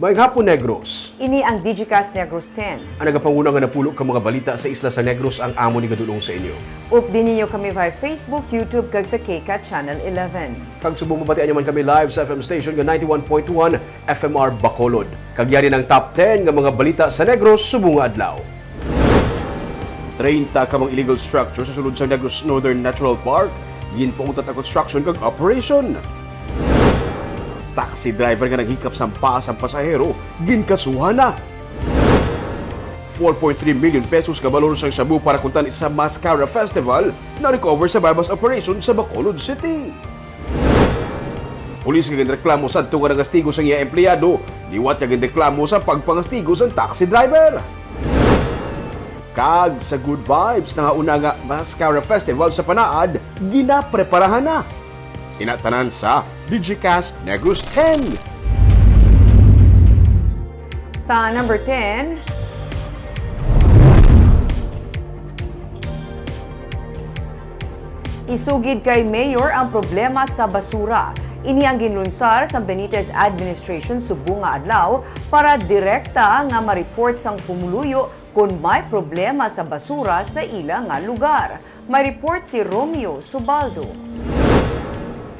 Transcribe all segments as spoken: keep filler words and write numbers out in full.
Maayong hapon, Negros. Ini ang Digicast Negros ten. Ang nagapanguna nga napulo ka mga balita sa isla sa Negros ang amo ni gadulong sa inyo. Updi ninyo kami via Facebook, YouTube, kag sa K CAT Channel eleven. Kag subong mabatian nyo man kami live sa F M station nga ninety-one point one F M R Bacolod. Kag yari ang top ten nga mga balita sa Negros subong nga adlaw. Treinta ka mga illegal structure sa sulod sang Negros Northern Natural Park ginpautat ang construction kag operation. Taxi driver nga naghikap sang paas ang pasahero, ginkasuhan na. Four point three million pesos ka balor sang shabu para kuntani sa Mascara Festival na-recover sa buy-bust operation sa Bacolod City. Pulis nga ginreklamo sadto nga nangastigo sang iya empleyado, liwat nga ginreklamo sa pagpangastigo sang taxi driver. Kag sa Good Vibes, nangauna nga Mascara Festival sa Panaad, ginapreparahan na. Ina tanan sa Digicast Negros ten. Sa number ten, Isugid kay Mayor ang problema sa basura. Ini ang ginlunsar sang Benitez administration subong nga adlaw para direkta nga ma-report sang pumuluyo kon may problema sa basura sa ila nga lugar. May report si Romeo Subaldo.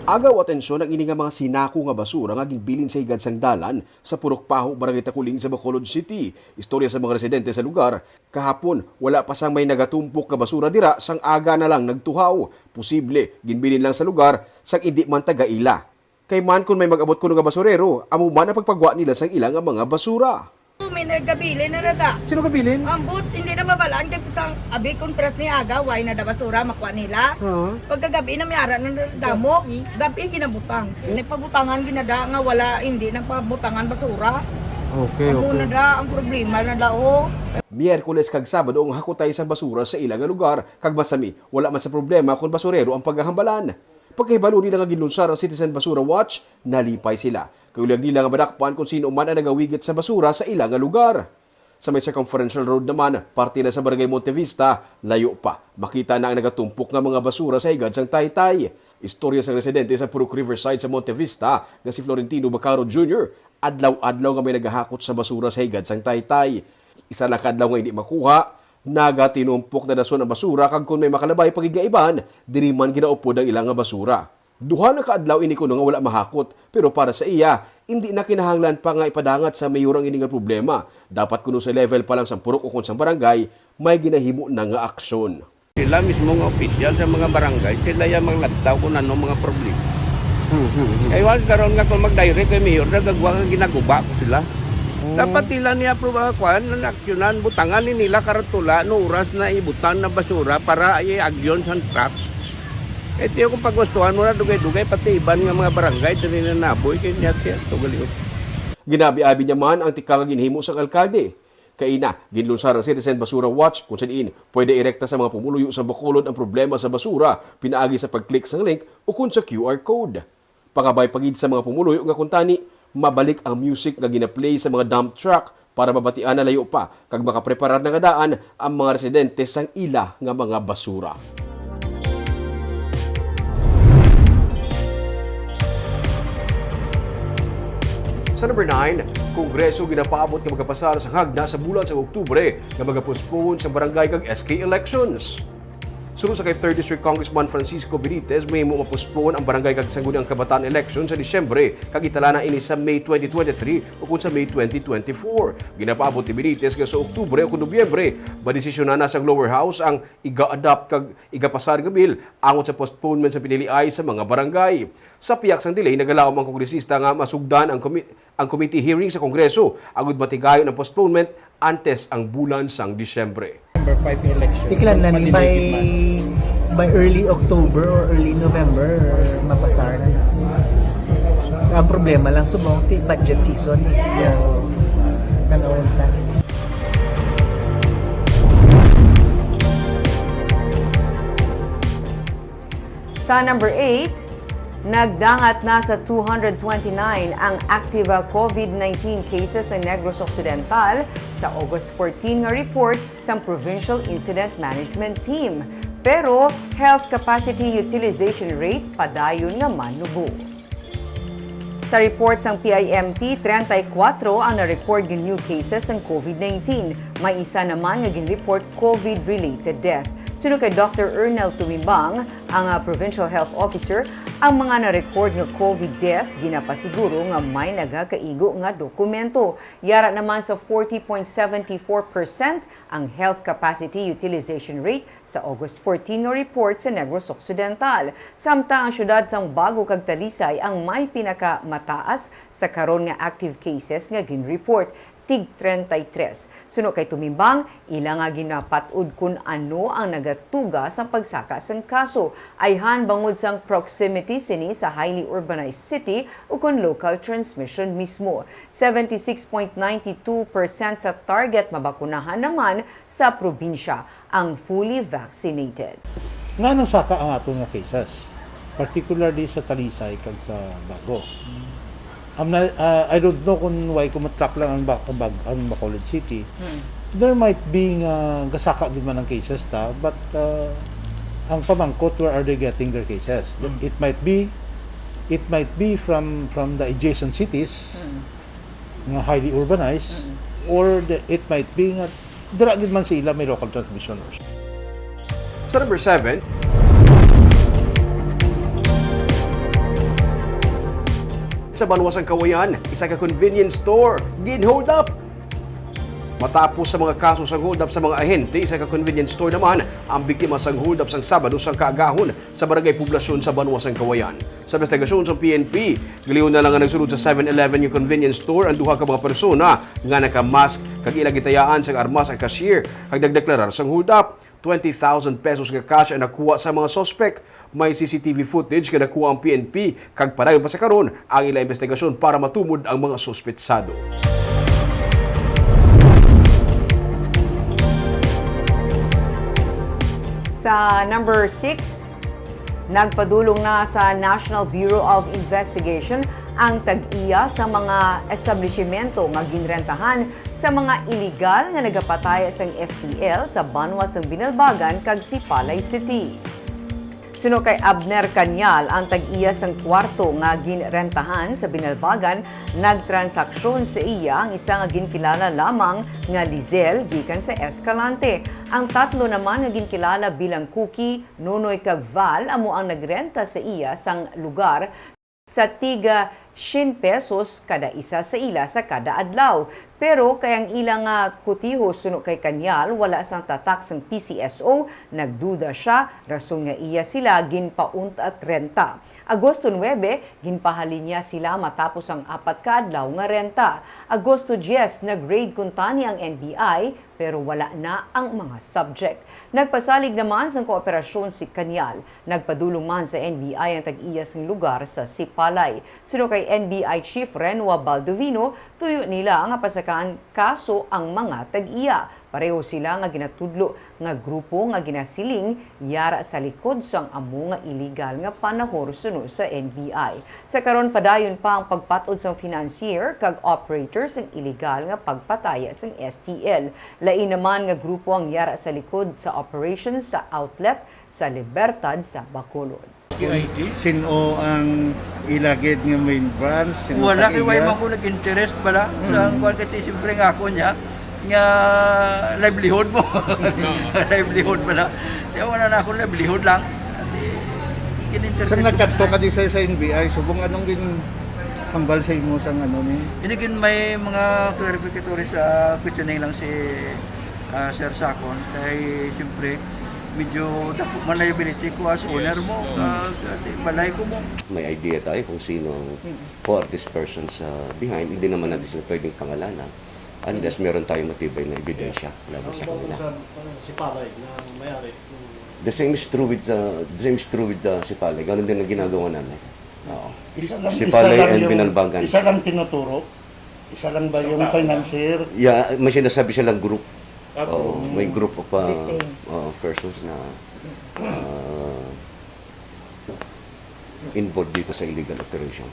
Agaw atensyon ang ini nga mga sinako nga basura nga ginbilin sa higad sang dalan sa Purok Paho, Barangay Taculing sa Bacolod City. Istorya sa mga residente sa lugar, kahapon, wala pa sang may nagatumpok nga basura dira, sang aga na lang nagtuhaw. Posible, ginbilin lang sa lugar sang indi man taga ila. Kay man kon may mag-abot kuno nga basurero, amo man ang pagpagwa nila sang ila nga mga basura. May nagabilin na nada. Sino gabilin? Ambot, hindi na mabalaan kay sang abi kon press ni aga, way na da basura makuha nila. Oo. Pagkagabi na may ara na damo, gabi ginabutang. Nagpabutangan ginada nga wala, hindi nagpabutangan basura. Okay, Amo okay. na da ang problema na da, oh. Miyerkules kag Sabado ang hakutay sang basura sa ila nga lugar, kag masami, wala man sa problema kon basurero ang paghahambalan. Pagkahibalo nila nga ginlunsar ang Citizen Basura Watch, nalipay sila. Kay ulag nila nga madakpan kon sin-o man ang nagawigit sa basura sa ila nga lugar. Sa may Circumferential Road naman, parte na sa Barangay Montevista, layo pa, makita na ang nagatumpok nga mga basura sa higad sang taytay. Istorya sang residente sa Purok Riverside sa Montevista nga si Florentino Bacaro Junior, adlaw-adlaw nga may nagahakot sa basura sa higad sang taytay. Isa lang ka adlaw nga hindi makuha, nagatinumpok na dason ang basura, kag kon may makalabay pa gid nga iban, diri man ginaupod ang ila nga basura. Duha na ka adlaw ini kuno nga wala mahakot, pero para sa iya, indi na kinahanglan pa nga ipadangat sa mayor ang ini nga problema. Dapat kuno sa level pa lang sang purok ukon sang barangay, may ginahimo na nga aksyon. Sila mismo nga opisyal sa mga barangay, sila ya magladtaw kung ano mga problema. Kay wag karon nga kung mag-direct kay mayor, nagagwa nga ginaguba ko sila. Dapat nila niya aprubahan, kuan, na aksyonan, butangan ni nila karatula no oras na ibutang na basura para ay agyon sa truck. Kay tiyo kung pagustuhan mo na dugay-dugay, pati iban nga mga barangay diri na naboy kay niya tiya to galiot. Ginabi-abi niya man ang tikang nga ginhimo sang alkalde. Kaina, ginlunsar ang Citizen Basura Watch, kung sa diin pwede irekta sa mga pumuluyo sa Bacolod ang problema sa basura pinaagi sa pag-click sang link ukon sa Q R code. Pakabay pa gid sa mga pumuluyo nga kuntani, mabalik ang music nga gina-play sa mga dump truck para mabatian na layo pa kag makapreparar na nga daan ang mga residente sang ila nga mga basura. Sa number nine, Kongreso ginapaabot nga magapasar sang hagna sa bulan sa Oktubre nga magapostpone sa barangay kag S K elections. Suno sa kay Third District Congressman Francisco Benitez, mahimo ma-postpone ang barangay kag sangguniang kabataan election sa Disyembre kag italana ini sa May twenty twenty-three ukon sa May twenty twenty-four. Ginapaabot ni Benitez nga sa Oktubre ukon Nobyembre, madesisyonan na sang Lower House ang iga-adopt kag igapasar nga bill angot sa postponement sa piniliay sa mga barangay. Sa pihak sang delay, nagalaom ang kongresista nga masugdan ang komi-, ang committee hearing sa Kongreso agud matigayon ang postponement antes ang bulan sang Disyembre. November five election. Ikilanlan by, by early October or early November, mapasar na. Ang problema lang, subong, ti budget season eh. So, tanawon ta. Sa number eight, nagdangat na sa two hundred twenty-nine ang active COVID nineteen cases sa Negros Occidental sa August fourteen nga report sang Provincial Incident Management Team. Pero, health capacity utilization rate padayon nga manubo. Sa report sang P I M T, treinta y cuatro ang na-record nga new cases sang COVID nineteen. May isa naman nga gin-report COVID-related death. Suno kay Doctor Ernel Tumimbang, ang, ah, Provincial Health Officer, ang mga na-record nga COVID death ginapasiguro nga may nagakaigo nga dokumento. Yara naman sa forty point seven four percent ang health capacity utilization rate sa August fourteen nga report sa Negros Occidental. Samtang ang siyudad sang Bago kag Talisay ang may pinakamataas sa karon nga active cases nga gin-report, tig treinta y tres. Suno kay Tumimbang, ila nga ginapat-od kun ano ang nagatuga sang pagsaka sang kaso. Ayhan bangod sang proximity sini sa highly urbanized city ukon local transmission mismo. Seventy-six point nine two percent sa target mabakunahan naman sa probinsya ang fully vaccinated. Nga nasaka ang aton nga cases, particularly sa Talisay kag sa Bago. Am na, ah, I don't know kung why ko matrack lang ang Ba-, ang Bag-, ang Bacolod City. Hmm. There might be nga gasaka gid man ang cases ta, but, ah, ang pamangkot, where are they getting their cases? Hmm. It might be, it might be from, from the adjacent cities Hmm. nga highly urbanized, Hmm. or the, it might be nga dira gid man sa ila may local transmission. Sa number seven, sa Banwa sang Kawayan, isa ka convenience store gin-hold up. Matapos sa mga kaso sang hold up sa mga ahente, isa ka convenience store naman ang biktima sang hold up sang Sabado sang kaagahon sa Barangay Poblacion sa Banwa sang Kawayan. Sa investigasyon sang P N P, giliyon na lang nga nagsulod sa Seven Eleven nga convenience store ang duha ka mga persona nga naka-mask kag ila gitayaan sang armas ang cashier kag nagdeklarar sang hold up. Twenty thousand pesos nga cash ang nakuha sa mga suspek. May C C T V footage nga nakuha ang P N P kag padayon pa sa karon ang ila investigasyon para matumod ang mga suspetsado. Sa number six, nagpadulong na sa National Bureau of Investigation ang tag-iya sa mga establishmento nga ginrentahan sa mga iligal nga nagapataya sang S T L sa banwa sang Binalbagan kag Sipalay City. Suno kay Abner Cañal, ang tag-iya sang kwarto nga ginrentahan sa Binalbagan, nagtransaksyon sa iya ang isa nga ginkilala lamang nga Lizel gikan sa Escalante. Ang tatlo naman nga ginkilala bilang Cookie, Nonoy kag Val amo ang nagrenta sa iya sang lugar sa tiga syen pesos kada isa sa ila sa kada adlaw. Pero kay ang ila nga kutiho suno kay Cañal wala sang tatak sang P C S O, nagduda sia, rason nga iya sila ginpauntat renta. Agosto nuebe, ginpahalin niya sila matapos ang apat ka adlaw nga renta. Agosto dyes, nag-raid kuntani ang N B I, pero wala na ang mga subject. Nagpasalig naman sang kooperasyon si Cañal. Nagpadulong man sa N B I ang tag-iya sing lugar sa Sipalay. Suno kay N B I Chief Renua Baldovino, tuyo nila nga pasakaan kaso ang mga tag-iya. Pareho sila nga ginatudlo nga grupo nga ginasiling yara sa likod sang amo nga iligal nga panahor suno sa N B I. Sa karon, padayon pa ang pagpat-od sang financier kag operator sang iligal nga pagpataya sang S T L. Lain naman nga grupo ang yara sa likod sa operation sa outlet sa Libertad sa Bacolod. Q I D? Sin-o ang ila gid nga main branch? Sin-o Wala kay wala man ko nag-interest bala sa Mm. kuwan, kay siyempre nga ako niya, nga livelihood mo. Livelihood bala. Kaya wala na ako, livelihood lang. Ati, kininternet Sa ko nagkadto sa ka di sa, sa N B I, subong anong ginhambal sa imo sang ano ni? Ini gin may mga clarificatory sa questioning lang si, ah, Sir Sakon. Kay, siyempre, medyo dako man liability ko as owner mo, Mm. ah, kasi balay ko mo. May idea tayo kung sino ang Mm. who are these persons, ah, behind. Hindi naman natin sila pwedeng pangalanan unless Mm. meron tayong matibay na ebidensya laban sa Ang kanila. Sa, uh, Sipalay na may-ari. The same is true with, uh, the same is true with, uh, Sipalay. Ganun din ang ginagawa namin. Oo. Isa lang, Sipalay isa lang and yung, Binalbagan. Isa lang tinuturo? Isa lang ba Isang yung tao lang? Financier? Yeah, may sinasabi silang group. Ah, Oo, group. May group of, uh, The same. uh, persons na, uh, involved dito sa illegal operation.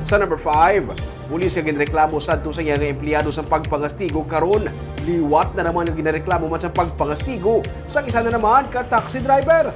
Sa number five, pulis nga ginreklamo sadto sa iya nga empleyado sa pagpangastigo, karon liwat na naman nga ginareklamo man sa pagpangastigo sang isa na naman ka taxi driver.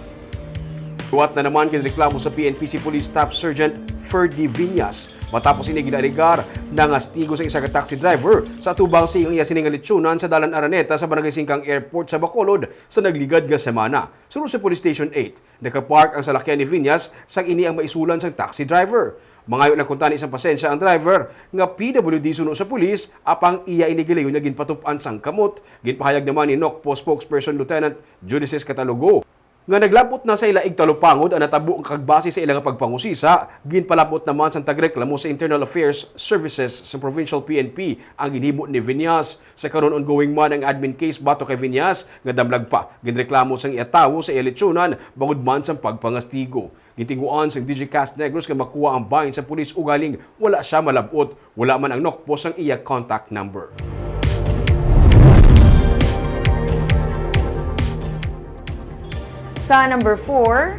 Liwat na naman ginreklamo sa P N P si Police Staff Sergeant Ferdy Viñas matapos ini ginaalegar nangastigo sa isa ka taxi driver sa atubang sa iya sini nga lechon sa Dalan Araneta sa Barangay Singkang Airport sa Bacolod sa nagligad nga semana. Suno sa Police Station eight, nakapark ang salakyan ni Viñas sang ini ang maisulan sang taxi driver. Mangayo lang kuntani sang pasensya ang driver nga P W D suno sa pulis, apang iya ini gilayon nga ginpatup-an sang kamot. Ginpahayag naman ni NOCPO spokesperson Lieutenant Judices Catalogo nga naglabot na sa ila igtalupangod ang natabo, kag base sa ila nga pagpangusisa, ginpalabot naman sang tagreklamo sa Internal Affairs Services sa Provincial P N P ang ginhimo ni Viñas. Sa karon, ongoing man ang admin case batok kay Viñas nga damlag pa ginreklamo sang iya tawo sa iya lechonan bangod man sang pagpangastigo. Gintinguan sang D G Cast Negros nga makuha ang bahin sa pulis, ugaling wala siya malab-ot. Wala man ang NOCPO sang iya contact number. Sa number four,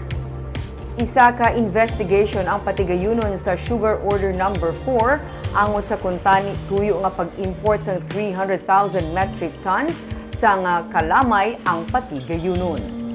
isa ka investigation ang patigayunon sa Sugar Order Number four angot sa kuntani tuyo nga pag-import sang three hundred thousand metric tons sang kalamay ang patigayunon.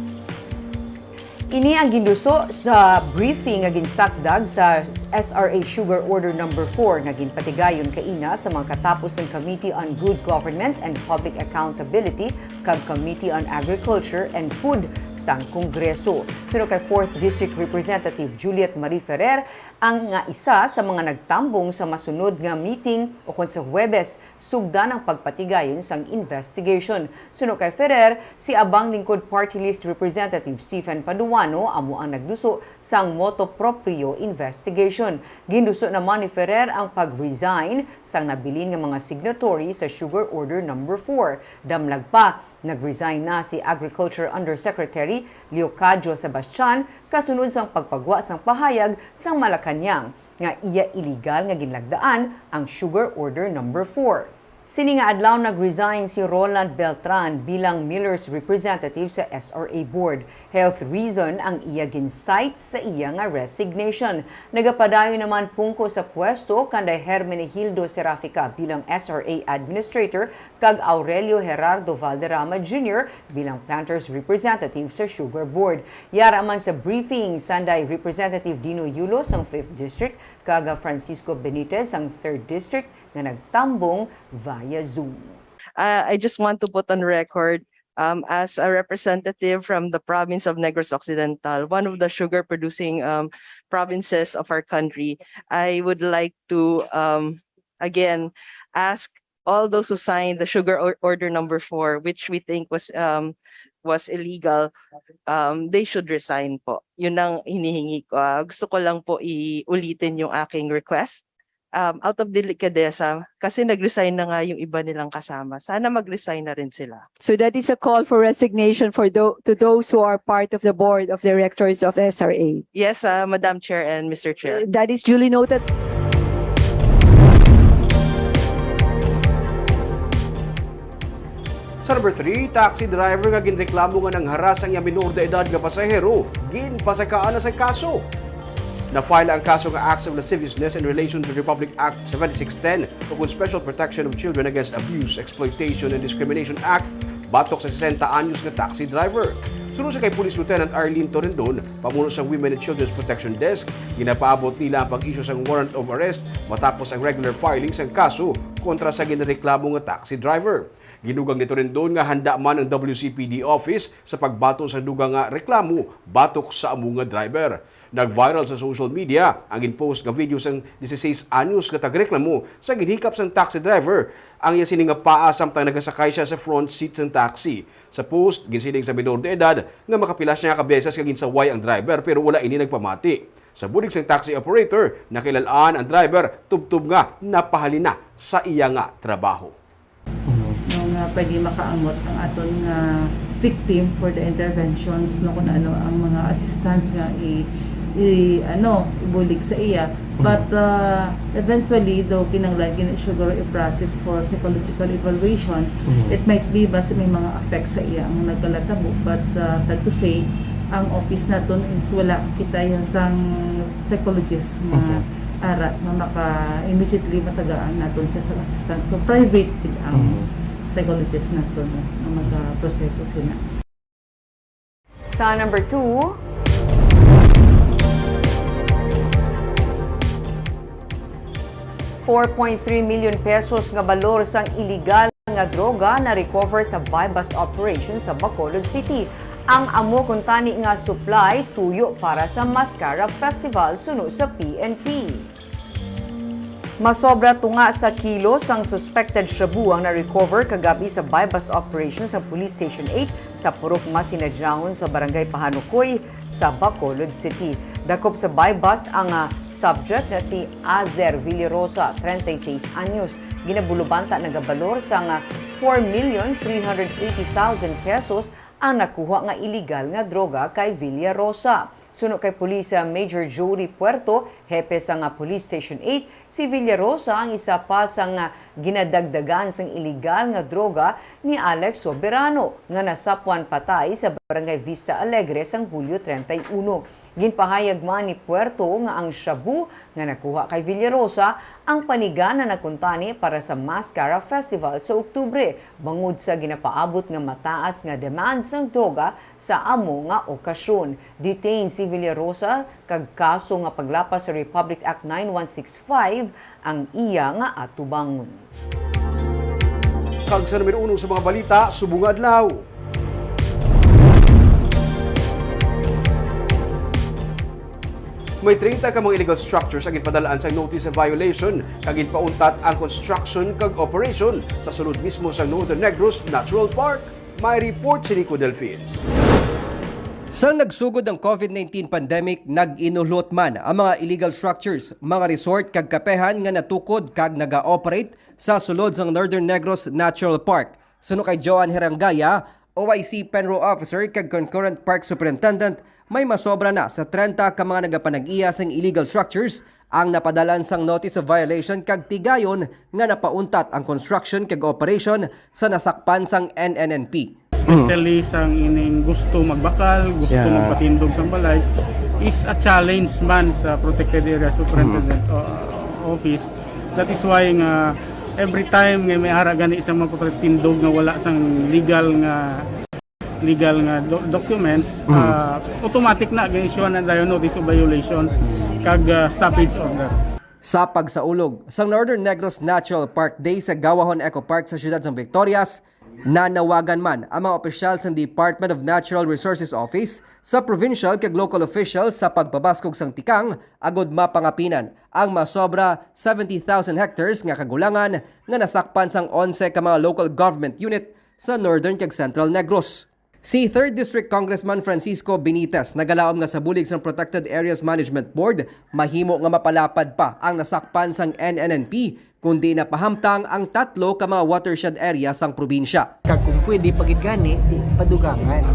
Ini ang ginduso sa briefing nga ginsakdag sa S R A Sugar Order Number four nga ginpatigayon kaina sa mga katapos sang Committee on Good Government and Public Accountability kag Committee on Agriculture and Food sang Kongreso. Suno kay Fourth District Representative Juliet Marie Ferrer, ang nga isa sa mga nagtambong sa masunod nga meeting ukon sa Huwebes, sugdan ang pagpatigayon sang investigation. Suno kay Ferrer, si Abang Lingkod Party List Representative Stephen Paduano amo ang nagduso sang motu proprio investigation. Ginduso naman ni Ferrer ang pag-resign sang nabilin nga mga signatory sa Sugar Order Number four. Damlag pa, nag-resign na si Agriculture Undersecretary Leocadio Sebastian kasunod sang pagpagwa sang pahayag sang Malacañang nga iya iligal nga ginlagdaan ang Sugar Order Number four. Sini nga adlaw nag-resign si Roland Beltran bilang miller's representative sa S R A Board. Health reason ang iya gin-cite sa iya nga resignation. Nagapadayon naman pungko sa pwesto kanday Hermenegildo Serafica bilang S R A administrator kag Aurelio Gerardo Valderrama Junior bilang planters representative sa Sugar Board. Yara man sa briefing sanday Representative Dino Yulo sang Fifth District kag Francisco Benitez sang Third District nga nagtambong via Zoom. Uh, I just want to put on record, um, as a representative from the province of Negros Occidental, one of the sugar producing um, provinces of our country, I would like to um, again ask all those who signed the sugar or- order number four, which we think was um, was illegal, um, they should resign po. Yun ang hinihingi ko. Ah, gusto ko lang po iulitin yung aking request. Um, out of delicadeza, kasi nag-resign na nga yung iba nilang kasama. Sana mag-resign na rin sila. So that is a call for resignation for tho- to those who are part of the board of directors of S R A. Yes, uh, Madam Chair and Mister Chair. That is duly noted. Sa number three, taxi driver nga ginreklamo nga nangharas ang iya minor de edad nga pasahero, ginpasakaan na sa kaso. Na-file ang kaso nga Acts of Lasciviousness in Relation to Republic Act seventy-six ten o kung Special Protection of Children Against Abuse, Exploitation, and Discrimination Act batok sa sesenta anyos nga taxi driver. Suno sa kay Police Lieutenant Arlene Torendon, pamuno sa Women and Children's Protection Desk, ginapaabot nila ang pag-issue sang warrant of arrest matapos ang regular filing sang kaso kontra sa ginreklamo nga taxi driver. Ginugang ni Torendon nga handa man ang W C P D office sa pagbaton sa dugang nga reklamo batok sa amo nga driver. Nag-viral sa social media ang gin-post nga video sang dieciséis anyos nga tagreklamo sa ginhikap sang taxi driver ang iya sini nga paa samtang nagasakay siya sa front seat sang taxi. Sa post, ginsiling sa minor de edad nga makapila siya ka beses nga ginsaway ang driver pero wala ini nagpamati. Sa bulig sang taxi operator, nakilal-an ang driver tubtob nga napahalin na sa iya nga trabaho. No, nga pwede makaangot ang aton nga victim for the interventions, no, kung ano ang mga assistance nga i, i ano, ibulig sa iya. But uh, eventually, though kinahanglan gina siguro i-process for psychological evaluation, it might be basta may mga effects sa iya ang nagkalatabo. But uh, sad to say, ang office naton is wala kita yan sang psychologist nga ara nga maka immediately matagaan naton siya sa assistance. So private gid ang psychologist naton nga magaproseso sina. Sa number two, four point three million pesos nga balor sang iligal nga droga na-recover sa buy-bust operation sa Bacolod City. Ang amo kuntani nga supply tuyo para sa Mascara Festival suno sa P N P. Masobra tunga sa kilo sang suspected shabu ang na-recover kagabi sa buy-bust operation sa Police Station eight sa Purok Masinadyahon sa Barangay Pahanukoy sa Bacolod City. Dakop sa buy-bust ang, ah, subject nga si Azer Villarosa, treinta y seis anyos. Ginabulubanta nagabalor sang, ah, four million three hundred eighty thousand pesos ang nakuha nga iligal nga droga kay Villarosa. Suno kay Police Major Jory Puerto, hepe sang Police Station eight, si Villarosa ang isa pa sang ginadagdagan sang iligal nga droga ni Alex Soberano nga nasapwan patay sa Barangay Vista Alegre sang Hulyo treinta y uno. Ginpahayag man ni Puerto nga ang shabu nga nakuha kay Villarosa ang panigana na kuntani para sa Mascara Festival sa Oktubre, bangod sa ginapaabot nga mataas nga demand sang droga sa amo nga okasyon. Detained si Villarosa kag kaso nga paglapas sa Republic Act nine one six five ang iya nga atubangon. Kag sa numero uno sa mga balita subong nga adlaw. May treinta ka mga illegal structures ang ginpadalaan sang notice of violation kag ginpauntat ang construction kag operation sa sulod mismo sa Northern Negros Natural Park. May report si Nico Delfin. Sang nagsugod ang COVID nineteen pandemic, nag-inulot man ang mga illegal structures, mga resort kag kapehan nga natukod kag naga-operate sa sulod sang Northern Negros Natural Park. Suno kay Joan Herangaya, O I C Penro Officer kag Concurrent Park Superintendent, may masobra na sa treinta ka mga nagapanag-iya sang illegal structures ang napadalan sang notice of violation kag tigayon nga napauntat ang construction kag operation sa nasakpan sang N N N P. Especially sang ining gusto magbakal, gusto Yeah. magpatindog sang balay, is a challenge man sa Protected Area Superintendent, uh, Office. That is why nga every time nga may ara gani sa magpapatindog nga wala sang legal nga, legal nga do-, documents, Mm. uh, automatic na ga-issue na dayon notice of violation kag, uh, stoppage order. Sa pagsaulog sang Northern Negros Natural Park Day sa Gawahon Eco Park sa siyudad sang Victorias, nanawagan man ang mga opisyal sang Department of Natural Resources Office sa provincial kag local officials sa pagpabaskog sang tikang agud mapangapinan ang masobra seventy thousand hectares nga kagulangan nga nasakpan sang onse ka mga local government unit sa Northern kag Central Negros. Si Third District Congressman Francisco Benitez nagalaom nga sa bulig sang Protected Areas Management Board, mahimo nga mapalapad pa ang nasakpan sang N N N P, kundi napahamtang ang tatlo ka mga watershed area sang probinsya. Kag kung pwede pa gid gani, di padugangan,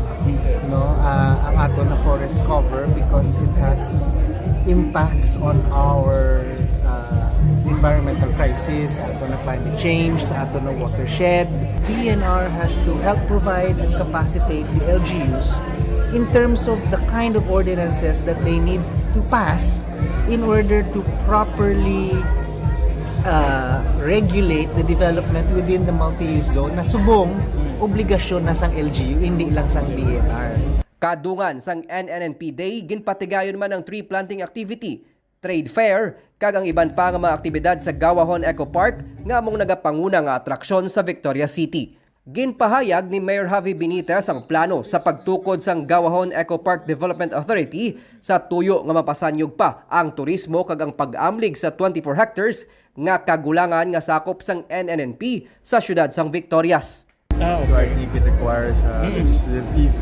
no, ah, ang ato na forest cover because it has impacts on our, ah, environmental crisis, sa ato na climate change, sa ato na watershed. D N R has to help provide and capacitate the L G Us in terms of the kind of ordinances that they need to pass in order to properly, uh, regulate the development within the multi-use zone na subong obligasyon na sang L G U, hindi lang sang D N R. Kadungan sang N N N P Day, ginpatigayon man ang tree planting activity, trade fair, kag ang iban pa nga mga aktibidad sa Gawahon Eco Park nga among nagapanguna nga atraksyon sa Victoria City. Ginpahayag ni Mayor Javi Benitez ang plano sa pagtukod sang Gawahon Eco Park Development Authority sa tuyo nga mapasanyog pa ang turismo kag ang pag-amlig sa twenty-four hectares nga kagulangan nga sakop sang N N N P sa siyudad sang Victorias. Ah, So, I okay. think it requires, uh, Mm. legislative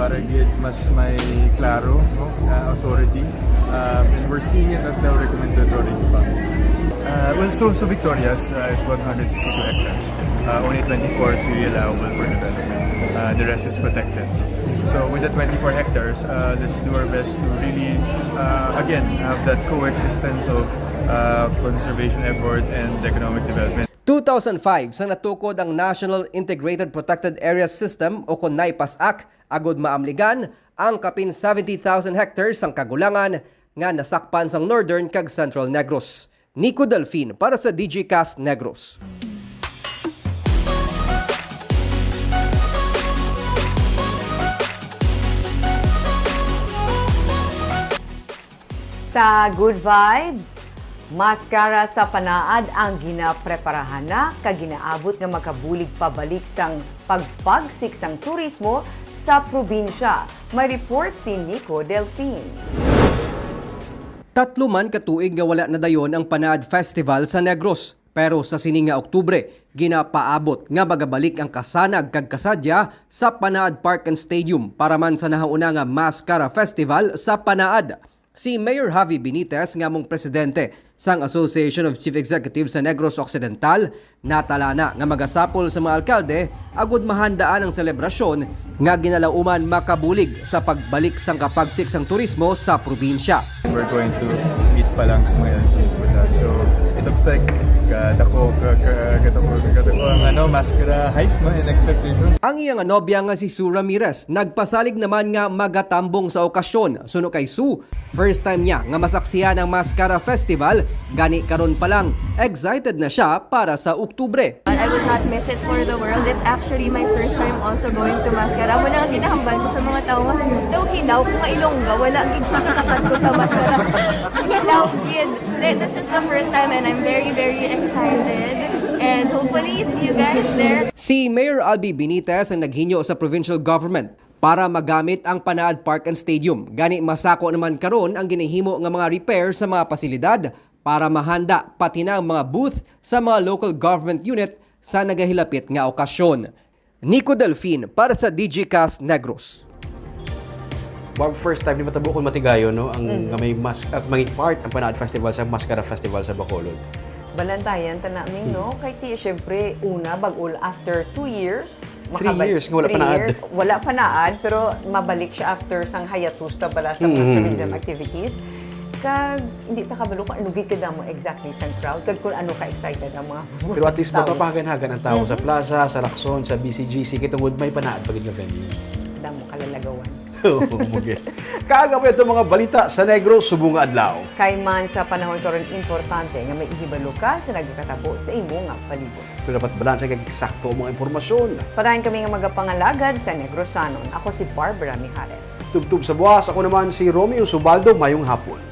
para gid mas may klaro, no, uh, authority. Um, and we're seeing it as the recommendatory pa. Uh, well, so, so Victorias, uh, is one hundred sixty-two hectares. Uh, only twenty-four is really allowable for development. Uh, the rest is protected. So with the twenty-four hectares, uh, let's do our best to really, uh, again, have that coexistence of, uh, conservation efforts and economic development. Two thousand five, sang natukod ang National Integrated Protected Areas System o kon NIPAS Act, agud maamligan ang kapin seventy thousand hectares sang kagulangan nga nasakpan sang Northern kag Central Negros. Nico Delfin para sa D J Cast Negros. Sa Good Vibes, Maskara sa Panaad ang ginapreparahan na kag ginaabot nga makabulig pabalik sang pagpagsik sang turismo sa probinsya. May report si Nico Delfin. Tatlo man ka tuig nga wala nadayon ang Panaad Festival sa Negros. Pero sa sini nga Oktubre, ginapaabot nga magabalik ang kasanag kag kasadya sa Panaad Park and Stadium para man sa nahauna nga Maskara Festival sa Panaad. Si Mayor Javi Benitez nga among presidente sang Association of Chief Executives sa Negros Occidental, natalana nga magasapol sa mga alkalde agud mahandaan ang selebrasyon nga ginalauman makabulig sa pagbalik sang kapagsik sang turismo sa probinsya. We're going to meet pa lang sa mga L G Us for that. So, it looks like kadako, ka- ka- kadako, kadako ang ano, maskara hype mo and expectations. Ang iya nga nobya nga si Sue Ramirez nagpasalig naman nga magatambong sa okasyon. Suno kay Sue, first time niya nga masaksihan ang Maskara Festival, gani karon pa lang excited na siya para sa Oktubre. I would not miss it for the world. It's actually my first time also going to Maskara. Amo na ang ginahambal ko sa mga tao nga, daw hilaw ko nga Ilongga, wala gid sa katapat ko sa Maskara. Hilaw gid. Th- This is the first time and I'm very, very excited. And hopefully, see you guys there. Si Mayor Albi Benitez ang naghinyo sa provincial government para magamit ang Panaad Park and Stadium. Gani masako naman karon ang ginahimo nga mga repair sa mga pasilidad para mahanda pati na ang mga booth sa mga local government unit sa nagahilapit nga okasyon. Nico Delfin para sa Digicast Negros. Barb, first time ni matabo kong matigayon, no, ang nga may mas at may part ang Panaad Festival sa Maskara Festival sa Bacolod. Balantayan ta naming, no? Kay ti, syempre, una, bag-o after two years. Three years nga wala panaad. Wala panaad, pero mabalik siya after sang hiatus ta bala sa mga tourism activities. Kag hindi ta kabalo kung ano gid kadamo exactly sang crowd, kag kung ano ka-excited ang mga Pero at least tao. Mapapahagan-hagan ang tao sa plaza, sa Lacson, sa B C G C, kay tungod may panaad pa gid nga venue. Damo kalalagawan. Oo, mugi. Kaaga pa itong mga balita sa Negros subong nga adlaw. Kay man sa panahon karon, importante nga may ihibalo ka sa nagakatabo sa imo nga palibot. Pero dapat balanse kag eksakto ang mga impormasyon. Parahan kami nga magapangalagad sa Negrosanon. Ako si Barbara Mijares. Tubtob sa buwas, ako naman si Romeo Subaldo. Mayong hapon.